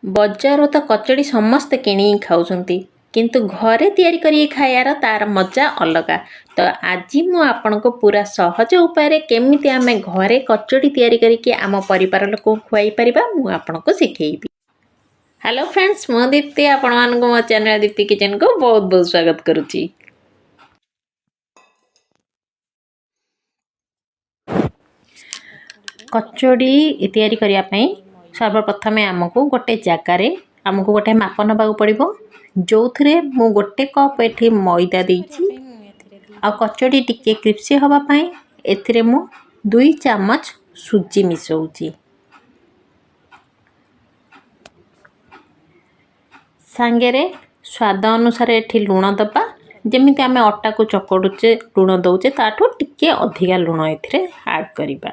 ବଜାରରୁ ତ କଚୋଡ଼ି ସମସ୍ତେ କିଣିକି ଖାଉଛନ୍ତି, କିନ୍ତୁ ଘରେ ତିଆରି କରିକି ଖାଇବାର ତାର ମଜା ଅଲଗା। ତ ଆଜି ମୁଁ ଆପଣଙ୍କୁ ପୁରା ସହଜ ଉପାୟରେ କେମିତି ଆମେ ଘରେ କଚୋଡ଼ି ତିଆରି କରିକି ଆମ ପରିବାର ଲୋକଙ୍କୁ ଖୁଆଇ ପାରିବା, ମୁଁ ଆପଣଙ୍କୁ ଶିଖେଇବି। ହ୍ୟାଲୋ ଫ୍ରେଣ୍ଡସ୍, ମୁଁ ଦୀପ୍ତି, ଆପଣମାନଙ୍କୁ ମୋ ଚ୍ୟାନେଲ୍ ଦୀପ୍ତି କିଚେନ୍କୁ ବହୁତ ବହୁତ ସ୍ୱାଗତ କରୁଛି। କଚୋଡ଼ି ତିଆରି କରିବା ପାଇଁ ସର୍ବପ୍ରଥମେ ଆମକୁ ଗୋଟେ ଜାଗାରେ ଆମକୁ ଗୋଟେ ମାପ ନେବାକୁ ପଡ଼ିବ, ଯେଉଁଥିରେ ମୁଁ ଗୋଟେ କପ୍ ଏଠି ମଇଦା ଦେଇଛି। ଆଉ କଚୋଡ଼ି ଟିକେ କ୍ରିପ୍ସି ହେବା ପାଇଁ ଏଥିରେ ମୁଁ 2 ଚାମଚ ସୁଜି ମିଶାଉଛି। ସାଙ୍ଗରେ ସ୍ୱାଦ ଅନୁସାରେ ଏଠି ଲୁଣ ଦେବା। ଯେମିତି ଆମେ ଅଟାକୁ ଚକଡ଼ୁଛେ ଲୁଣ ଦେଉଛେ, ତାଠୁ ଟିକେ ଅଧିକା ଲୁଣ ଏଥିରେ ଆଡ଼୍ କରିବା।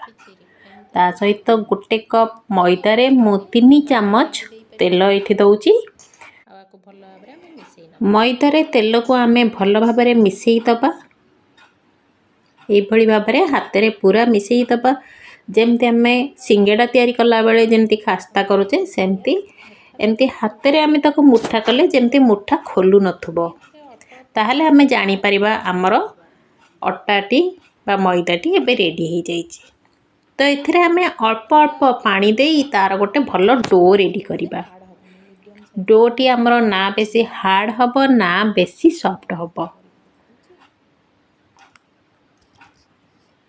ତା ସହିତ ଗୋଟେ କପ୍ ମଇଦାରେ ମୁଁ 3 ଚାମଚ ତେଲ ଏଠି ଦେଉଛି। ମଇଦାରେ ତେଲକୁ ଆମେ ଭଲ ଭାବରେ ମିଶାଇ ଦେବା। ଏଇଭଳି ଭାବରେ ହାତରେ ପୁରା ମିଶାଇ ଦେବା, ଯେମିତି ଆମେ ସିଙ୍ଗଡ଼ା ତିଆରି କଲାବେଳେ ଯେମିତି ଖାସ୍ତା କରୁଛେ ସେମିତି। ଏମିତି ହାତରେ ଆମେ ତାକୁ ମୁଠା କଲେ ଯେମିତି ମୁଠା ଖୋଲୁ ନଥିବ, ତାହେଲେ ଆମେ ଜାଣିପାରିବା ଆମର ଅଟାଟି ବା ମଇଦାଟି ଏବେ ରେଡ଼ି ହେଇଯାଇଛି। ତ ଏଥିରେ ଆମେ ଅଳ୍ପ ଅଳ୍ପ ପାଣି ଦେଇ ତା'ର ଗୋଟେ ଭଲ do ready କରିବା। ଡୋଟି ଆମର ନା ବେଶୀ ହାର୍ଡ଼ ହେବ ନା ବେଶୀ ସଫ୍ଟ ହେବ।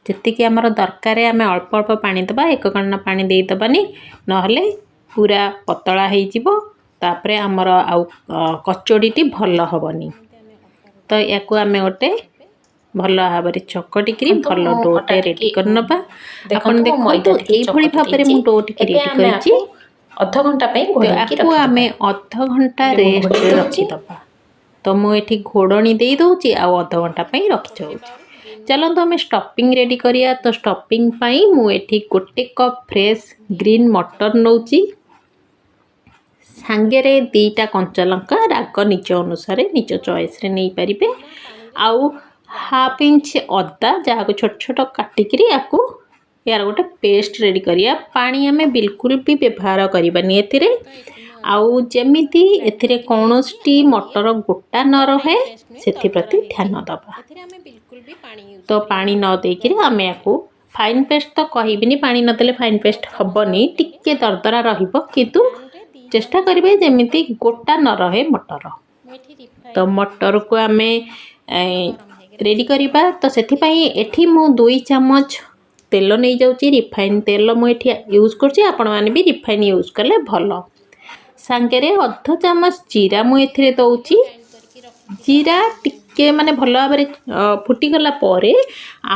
ଯେତିକି ଆମର ଦରକାର ଆମେ ଅଳ୍ପ ଅଳ୍ପ ପାଣି ଦେବା, ଏକ କଣା ପାଣି ଦେଇଦେବାନି, ନହେଲେ ପୁରା ପତଳା ହେଇଯିବ, ତାପରେ ଆମର ଆଉ କଚୋଡ଼ିଟି ଭଲ ହେବନି। ତ ୟାକୁ ଆମେ ଗୋଟେ ଭଲ ଭାବରେ ଚକଟିକିରି ଭଲ ଡୋଟେ ରେଡ଼ି କରିନେବା। ଆପଣ ଦେଖନ୍ତୁ, ଏଇଭଳି ଭାବରେ ମୁଁ ଡୋଟିକି ରେଡ଼ି କରିଛି। ଅଧଘଣ୍ଟା ପାଇଁ ଆକୁ ଆମେ ଅଧଘଣ୍ଟା ରେଷ୍ଟରେ ରଖିଦେବା। ତ ମୁଁ ଏଠି ଘୋଡ଼ଣୀ ଦେଇଦେଉଛି ଆଉ ଅଧଘଣ୍ଟା ପାଇଁ ରଖିଦେଉଛି। ଚାଲନ୍ତୁ ଆମେ ଷ୍ଟଫିଂ ରେଡ଼ି କରିବା। ତ ଷ୍ଟଫିଂ ପାଇଁ ମୁଁ ଏଠି ଗୋଟେ କପ୍ ଫ୍ରେଶ୍ ଗ୍ରୀନ୍ ମଟର ନେଉଛି, ସାଙ୍ଗରେ 2ଟା କଞ୍ଚା ଲଙ୍କା, ରାଗ ନିଜ ଅନୁସାରେ ନିଜ ଚଏସ୍ରେ ନେଇପାରିବେ, ଆଉ ହାଫ୍ ଇଞ୍ଚ ଅଦା, ଯାହାକୁ ଛୋଟ ଛୋଟ କାଟିକିରି ୟାକୁ ଏହାର ଗୋଟେ ପେଷ୍ଟ ରେଡ଼ି କରିବା। ପାଣି ଆମେ ବିଲକୁଲ ବି ବ୍ୟବହାର କରିବାନି ଏଥିରେ, ଆଉ ଯେମିତି ଏଥିରେ କୌଣସି ମଟର ଗୋଟା ନ ରହେ ସେଥିପ୍ରତି ଧ୍ୟାନ ଦେବା। ତ ପାଣି ନ ଦେଇକିରି ଆମେ ୟାକୁ ଫାଇନ୍ ପେଷ୍ଟ ତ କହିବିନି, ପାଣି ନଦେଲେ ଫାଇନ୍ ପେଷ୍ଟ ହେବନି, ଟିକେ ଦରଦରା ରହିବ, କିନ୍ତୁ ଚେଷ୍ଟା କରିବେ ଯେମିତି ଗୋଟା ନ ରହେ ମଟର। ତ ମଟରକୁ ଆମେ ରେଡ଼ି କରିବା। ତ ସେଥିପାଇଁ ଏଠି ମୁଁ 2 ଚାମଚ ତେଲ ନେଇଯାଉଛି। ରିଫାଇନ୍ ତେଲ ମୁଁ ଏଠି ୟୁଜ୍ କରୁଛି, ଆପଣମାନେ ବି ରିଫାଇନ୍ ୟୁଜ୍ କଲେ ଭଲ। ସାଙ୍ଗରେ ଅଧ ଚାମଚ ଜିରା ମୁଁ ଏଥିରେ ଦେଉଛି। ଜିରା ଟିକେ ମାନେ ଭଲ ଭାବରେ ଫୁଟିଗଲା ପରେ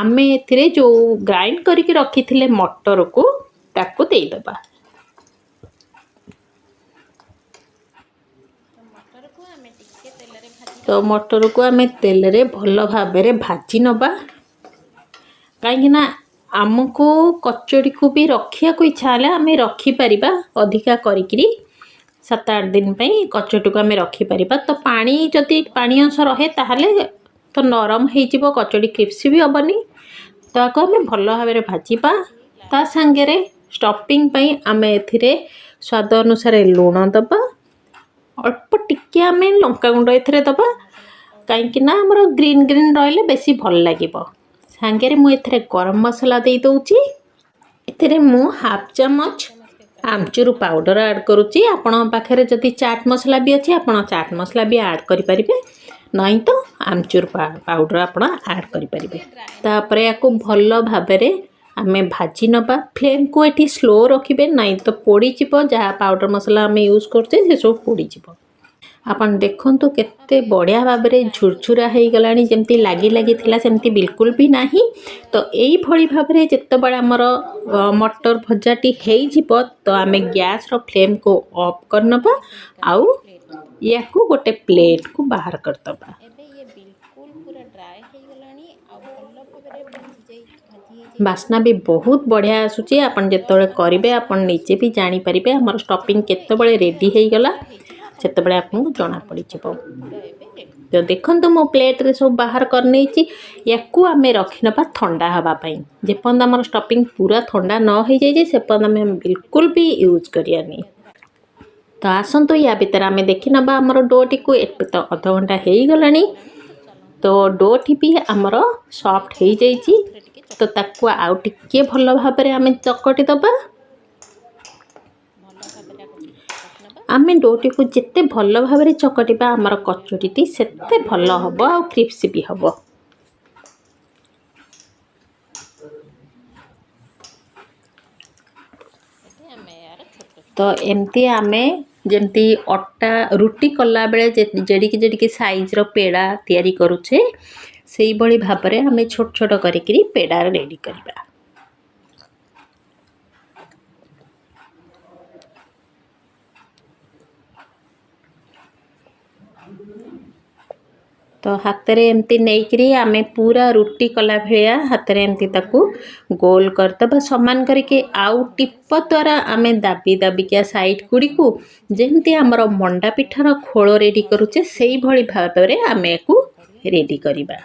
ଆମେ ଏଥିରେ ଯେଉଁ ଗ୍ରାଇଣ୍ଡ କରିକି ରଖିଥିଲେ ମଟରକୁ ତାକୁ ଦେଇଦେବା। ତ ମଟରକୁ ଆମେ ତେଲରେ ଭଲ ଭାବରେ ଭାଜି ନେବା, କାହିଁକିନା ଆମକୁ କଚୋଡ଼ିକୁ ବି ରଖିବାକୁ ଇଚ୍ଛା ହେଲେ ଆମେ ରଖିପାରିବା ଅଧିକା କରିକିରି, 7-8 ଦିନ ପାଇଁ କଚୋଡ଼ିକୁ ଆମେ ରଖିପାରିବା। ତ ପାଣି ଯଦି ପାଣି ଅଂଶ ରହେ ତାହେଲେ ତ ନରମ ହେଇଯିବ, କଚୋଡ଼ି କ୍ରିପ୍ସି ବି ହେବନି। ତ ଆକୁ ଆମେ ଭଲ ଭାବରେ ଭାଜିବା। ତା ସାଙ୍ଗରେ ଷ୍ଟଫିଂ ପାଇଁ ଆମେ ଏଥିରେ ସ୍ୱାଦ ଅନୁସାରେ ଲୁଣ ଦେବା, ଅଳ୍ପ ଟିକେ ଆମେ ଲଙ୍କାଗୁଣ୍ଡ ଏଥିରେ ଦେବା, କାହିଁକିନା ଆମର ଗ୍ରୀନ୍ ଗ୍ରୀନ୍ ରହିଲେ ବେଶୀ ଭଲ ଲାଗିବ। ସାଙ୍ଗରେ ମୁଁ ଏଥିରେ ଗରମ ମସଲା ଦେଇଦେଉଛି। ଏଥିରେ ମୁଁ ହାଫ୍ ଚାମଚ ଆମଚୁର ପାଉଡ଼ର ଆଡ଼୍ କରୁଛି। ଆପଣଙ୍କ ପାଖରେ ଯଦି ଚାଟ୍ ମସଲା ବି ଅଛି ଆପଣ ଚାଟ୍ ମସଲା ବି ଆଡ଼୍ କରିପାରିବେ, ନାଇଁ ତ ଆମଚୁର ପାଉଡ଼ର ଆପଣ ଆଡ଼୍ କରିପାରିବେ। ତାପରେ ୟାକୁ ଭଲ ଭାବରେ ଆମେ ଭାଜି ନେବା। ଫ୍ଲେମ୍କୁ ଏଠି ସ୍ଲୋ ରଖିବେ, ନାଇଁ ତ ପୋଡ଼ିଯିବ, ଯାହା ପାଉଡ଼ର ମସଲା ଆମେ ୟୁଜ୍ କରୁଛେ ସେସବୁ ପୋଡ଼ିଯିବ। ଆପଣ ଦେଖନ୍ତୁ କେତେ ବଢ଼ିଆ ଭାବରେ ଝୁରଝୁରା ହେଇଗଲାଣି, ଯେମିତି ଲାଗି ଲାଗିଥିଲା ସେମିତି ବିଲକୁଲ ବି ନାହିଁ। ତ ଏଇଭଳି ଭାବରେ ଯେତେବେଳେ ଆମର ମଟର ଭଜାଟି ହେଇଯିବ, ତ ଆମେ ଗ୍ୟାସ୍ର ଫ୍ଲେମ୍କୁ ଅଫ୍ କରିନେବା ଆଉ ୟାକୁ ଗୋଟେ ପ୍ଲେଟ୍କୁ ବାହାର କରିଦେବା। ବାସ୍ନା ବି ବହୁତ ବଢ଼ିଆ ଆସୁଛି। ଆପଣ ଯେତେବେଳେ କରିବେ ଆପଣ ନିଜେ ବି ଜାଣିପାରିବେ ଆମର ଷ୍ଟଫିଂ କେତେବେଳେ ରେଡ଼ି ହେଇଗଲା, ସେତେବେଳେ ଆପଣଙ୍କୁ ଜଣାପଡ଼ିଯିବ। ତ ଦେଖନ୍ତୁ ମୁଁ ପ୍ଲେଟ୍ରେ ସବୁ ବାହାର କରିନେଇଛି। ୟାକୁ ଆମେ ରଖିନେବା ଥଣ୍ଡା ହେବା ପାଇଁ। ଯେପର୍ଯ୍ୟନ୍ତ ଆମର ଷ୍ଟଫିଂ ପୁରା ଥଣ୍ଡା ନ ହେଇଯାଇଛି ସେପର୍ଯ୍ୟନ୍ତ ଆମେ ବିଲକୁଲ ବି ୟୁଜ୍ କରିବାନି। ତ ଆସନ୍ତୁ, ୟା ଭିତରେ ଆମେ ଦେଖିନେବା ଆମର ଡୋଟିକୁ। ଏବେ ତ ଅଧଘଣ୍ଟା ହେଇଗଲାଣି, ତ ଡୋଟି ବି ଆମର ସଫ୍ଟ ହେଇଯାଇଛି। ତ ତାକୁ ଆଉ ଟିକିଏ ଭଲ ଭାବରେ ଆମେ ଚକଟି ଦେବା। ଆମେ ଡୋଟିକୁ ଯେତେ ଭଲ ଭାବରେ ଚକଟିବା, ଆମର କଚୋଡ଼ିଟି ସେତେ ଭଲ ହେବ ଆଉ କ୍ରିସ୍ପି ବି ହେବ। ତ ଏମିତି ଆମେ ଯେମିତି ଅଟା ରୁଟି କଲାବେଳେ ଯେଡ଼ିକି ଯେଡ଼ିକି ସାଇଜ୍ର ପେଡ଼ା ତିଆରି କରୁଛେ, ସେଇଭଳି ଭାବରେ ଆମେ ଛୋଟ ଛୋଟ କରିକିରି ପେଡ଼ା ରେଡ଼ି କରିବା। ତ ହାତରେ ଏମିତି ନେଇକିରି ଆମେ ପୁରା ରୁଟି କଲା ଭଳିଆ ହାତରେ ଏମିତି ତାକୁ ଗୋଲ କରିଦେବା ସମାନ କରିକି, ଆଉ ଟିପ ଦ୍ୱାରା ଆମେ ଦାବି ଦାବିକିଆ ସାଇଡ଼୍ ଗୁଡ଼ିକୁ, ଯେମିତି ଆମର ମଣ୍ଡା ପିଠାର ଖୋଳ ରେଡ଼ି କରୁଛେ, ସେଇଭଳି ଭାବରେ ଆମେ ୟାକୁ ରେଡ଼ି କରିବା।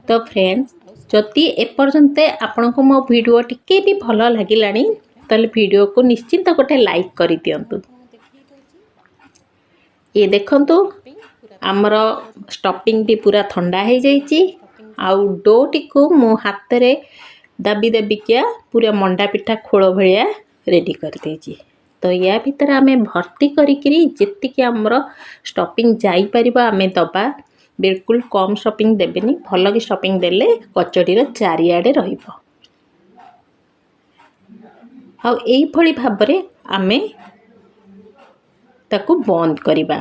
ତ ଫ୍ରେଣ୍ଡସ୍, ଯଦି ଏପର୍ଯ୍ୟନ୍ତ ଆପଣଙ୍କୁ ମୋ ଭିଡ଼ିଓ ଟିକେ ବି ଭଲ ଲାଗିଲାଣି, ତାହେଲେ ଭିଡ଼ିଓକୁ ନିଶ୍ଚିନ୍ତ ଗୋଟେ ଲାଇକ୍ କରିଦିଅନ୍ତୁ। ଇଏ ଦେଖନ୍ତୁ, ଆମର ଷ୍ଟଫିଂଟି ପୁରା ଥଣ୍ଡା ହେଇଯାଇଛି ଆଉ ଡୋଟିକୁ ମୁଁ ହାତରେ ଦାବି ଦାବିକିଆ ପୁରା ମଣ୍ଡା ପିଠା ଖୋଳ ଭଳିଆ ରେଡ଼ି କରିଦେଇଛି। ତ ୟା ଭିତରେ ଆମେ ଭର୍ତ୍ତି କରିକିରି ଯେତିକି ଆମର ଷ୍ଟଫିଂ ଯାଇପାରିବ ଆମେ ଦେବା। ବିଲକୁଲ କମ୍ ଷ୍ଟଫିଂ ଦେବେନି, ଭଲକି ଷ୍ଟଫିଂ ଦେଲେ କଚଡ଼ିର ଚାରିଆଡ଼େ ରହିବ। ଆଉ ଏଇଭଳି ଭାବରେ ଆମେ ତାକୁ ବନ୍ଦ କରିବା।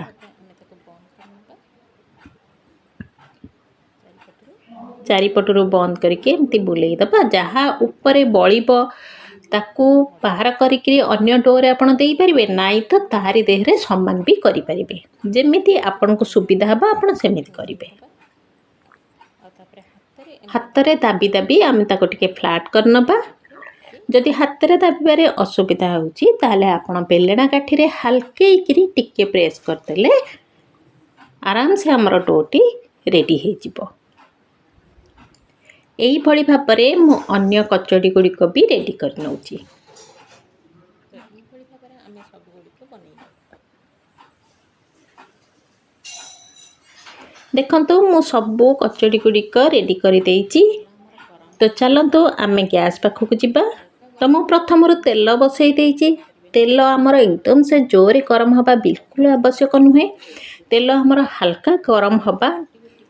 ଚାରିପଟରୁ ବନ୍ଦ କରିକି ଏମିତି ବୁଲେଇ ଦେବା। ଯାହା ଉପରେ ବଳିବ ତାକୁ ବାହାର କରିକିରି ଅନ୍ୟ ଡୋରେ ଆପଣ ଦେଇପାରିବେ, ନାଇଁ ତ ତାହାରି ଦେହରେ ସମାନ ବି କରିପାରିବେ। ଯେମିତି ଆପଣଙ୍କୁ ସୁବିଧା ହେବ ଆପଣ ସେମିତି କରିବେ। ହାତରେ ଦାବି ଦାବି ଆମେ ତାକୁ ଟିକେ ଫ୍ଲାଟ୍ କରିନେବା। ଯଦି ହାତରେ ଦାବିବାରେ ଅସୁବିଧା ହେଉଛି, ତାହେଲେ ଆପଣ ବେଲେଣା କାଠିରେ ହାଲକେଇକିରି ଟିକେ ପ୍ରେସ୍ କରିଦେଲେ ଆରାମସେ ଆମର ଡୋଟି ରେଡ଼ି ହେଇଯିବ। ଏଇଭଳି ଭାବରେ ମୁଁ ଅନ୍ୟ କଚଡ଼ି ଗୁଡ଼ିକ ବି ରେଡ଼ି କରିନେଉଛି। ତ ଏଇଭଳି ଭାବରେ ଆମେ ସବୁଗୁଡ଼ିକ ବନେଇ ଦେଖନ୍ତୁ, ମୁଁ ସବୁ କଚଡ଼ି ଗୁଡ଼ିକ ରେଡ଼ି କରିଦେଇଛି। ତ ଚାଲନ୍ତୁ ଆମେ ଗ୍ୟାସ୍ ପାଖକୁ ଯିବା। ତ ମୁଁ ପ୍ରଥମରୁ ତେଲ ବସେଇ ଦେଇଛି। ତେଲ ଆମର ଏକଦମ ସେ ଜୋରେ ଗରମ ହେବା ବିଲକୁଲ ଆବଶ୍ୟକ ନୁହେଁ। ତେଲ ଆମର ହାଲକା ଗରମ ହେବା,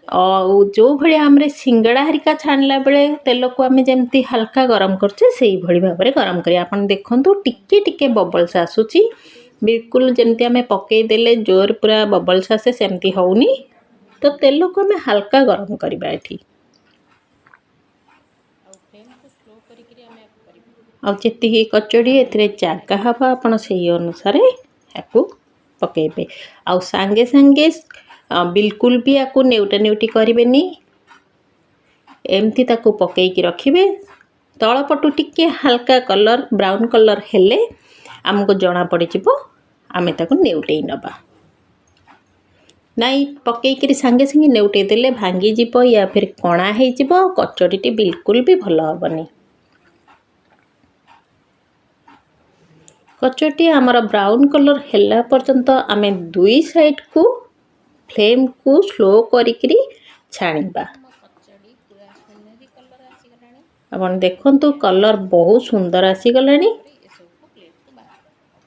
ଆଉ ଯେଉଁ ଭଳି ଆମର ସିଙ୍ଗଡ଼ା ହେରିକା ଛାଣିଲା ବେଳେ ତେଲକୁ ଆମେ ଯେମିତି ହାଲକା ଗରମ କରୁଛେ, ସେଇଭଳି ଭାବରେ ଗରମ କରିବା। ଆପଣ ଦେଖନ୍ତୁ, ଟିକେ ଟିକେ ବବଲ୍ସ ଆସୁଛି। ବିଲକୁଲ ଯେମିତି ଆମେ ପକେଇ ଦେଲେ ଜୋର ପୁରା ବବଲ୍ସ ଆସେ, ସେମିତି ହେଉନି। ତ ତେଲକୁ ଆମେ ହାଲକା ଗରମ କରିବା ଏଠି। ଆଉ ଫ୍ଲେମ୍କୁ ସ୍ଲୋ କରିକିରି ଆମେ ୟାକୁ କରିବା। ଆଉ ଯେତିକି କଚଡ଼ି ଏଥିରେ ଜାଗା ହେବ, ଆପଣ ସେଇ ଅନୁସାରେ ୟାକୁ ପକାଇବେ। ଆଉ ସାଙ୍ଗେ ସାଙ୍ଗେ ବିଲକୁଲ ବି ୟାକୁ ନେଉଟା ନେଉଟି କରିବେନି। ଏମିତି ତାକୁ ପକେଇକି ରଖିବେ। ତଳ ପଟୁ ଟିକେ ହାଲକା କଲର୍, ବ୍ରାଉନ୍ କଲର୍ ହେଲେ ଆମକୁ ଜଣା ପଡ଼ିଯିବ, ଆମେ ତାକୁ ନେଉଟେଇ ନେବା। ନାଇଁ, ପକେଇକିରି ସାଙ୍ଗେ ସାଙ୍ଗେ ନେଉଟେଇ ଦେଲେ ଭାଙ୍ଗିଯିବ ୟା ଫିର୍ କଣା ହେଇଯିବ, କଚଡ଼ିଟି ବିଲକୁଲ ବି ଭଲ ହେବନି। କଚଡ଼ିଟି ଆମର ବ୍ରାଉନ୍ କଲର୍ ହେଲା ପର୍ଯ୍ୟନ୍ତ ଆମେ ଦୁଇ ସାଇଡ଼୍କୁ ଫ୍ଲେମ୍କୁ ସ୍ଲୋ କରିକିରି ଛାଣିବା। ଆମ କଚଡ଼ି ପୁରା ସୁନେରି କଲର୍ ଆସିଗଲାଣି। ଆପଣ ଦେଖନ୍ତୁ, କଲର୍ ବହୁତ ସୁନ୍ଦର ଆସିଗଲାଣି। ତାପରେ ଏସବୁକୁ ପ୍ଲେଟ୍କୁ ବାହାର କରିଦେବା।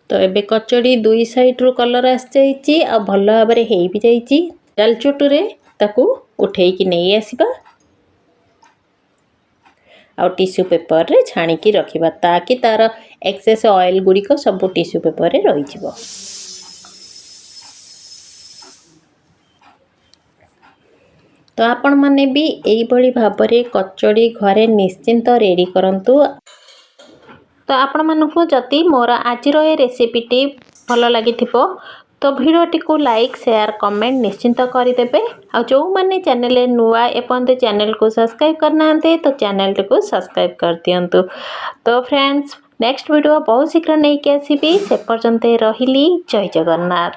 ତ ଏବେ କଚଡ଼ି ଦୁଇ ସାଇଡ଼୍ରୁ କଲର୍ ଆସିଯାଇଛି ଆଉ ଭଲ ଭାବରେ ହେଇ ବି ଯାଇଛି। ଜାଲଚଟୁରେ ତାକୁ ଉଠେଇକି ନେଇ ଆସିବା ଆଉ ଟିସ୍ୟୁ ପେପରରେ ଛାଣିକି ରଖିବା, ତାକି ତା'ର ଏକ୍ସେସ୍ ଅଏଲ୍ ଗୁଡ଼ିକ ସବୁ ଟିସ୍ୟୁ ପେପରରେ ରହିଯିବ। ତ ଆପଣମାନେ ବି ଏଇଭଳି ଭାବରେ କଚଡ଼ି ଘରେ ନିଶ୍ଚିନ୍ତ ରେଡ଼ି କରନ୍ତୁ। ତ ଆପଣମାନଙ୍କୁ ଯଦି ମୋର ଆଜିର ଏ ରେସିପିଟି ଭଲ ଲାଗିଥିବ, ତ ଭିଡ଼ିଓଟିକୁ ଲାଇକ୍, ସେୟାର, କମେଣ୍ଟ ନିଶ୍ଚିନ୍ତ କରିଦେବେ। ଆଉ ଯେଉଁମାନେ ଚ୍ୟାନେଲରେ ନୂଆ, ଏପର୍ଯ୍ୟନ୍ତ ଚ୍ୟାନେଲକୁ ସବସ୍କ୍ରାଇବ୍ କରିନାହାନ୍ତି, ତ ଚ୍ୟାନେଲଟିକୁ ସବସ୍କ୍ରାଇବ୍ କରିଦିଅନ୍ତୁ। ତ ଫ୍ରେଣ୍ଡସ୍, ନେକ୍ସଟ ଭିଡ଼ିଓ ବହୁତ ଶୀଘ୍ର ନେଇକି ଆସିବି। ସେ ପର୍ଯ୍ୟନ୍ତ ରହିଲି, ଜୟ ଜଗନ୍ନାଥ।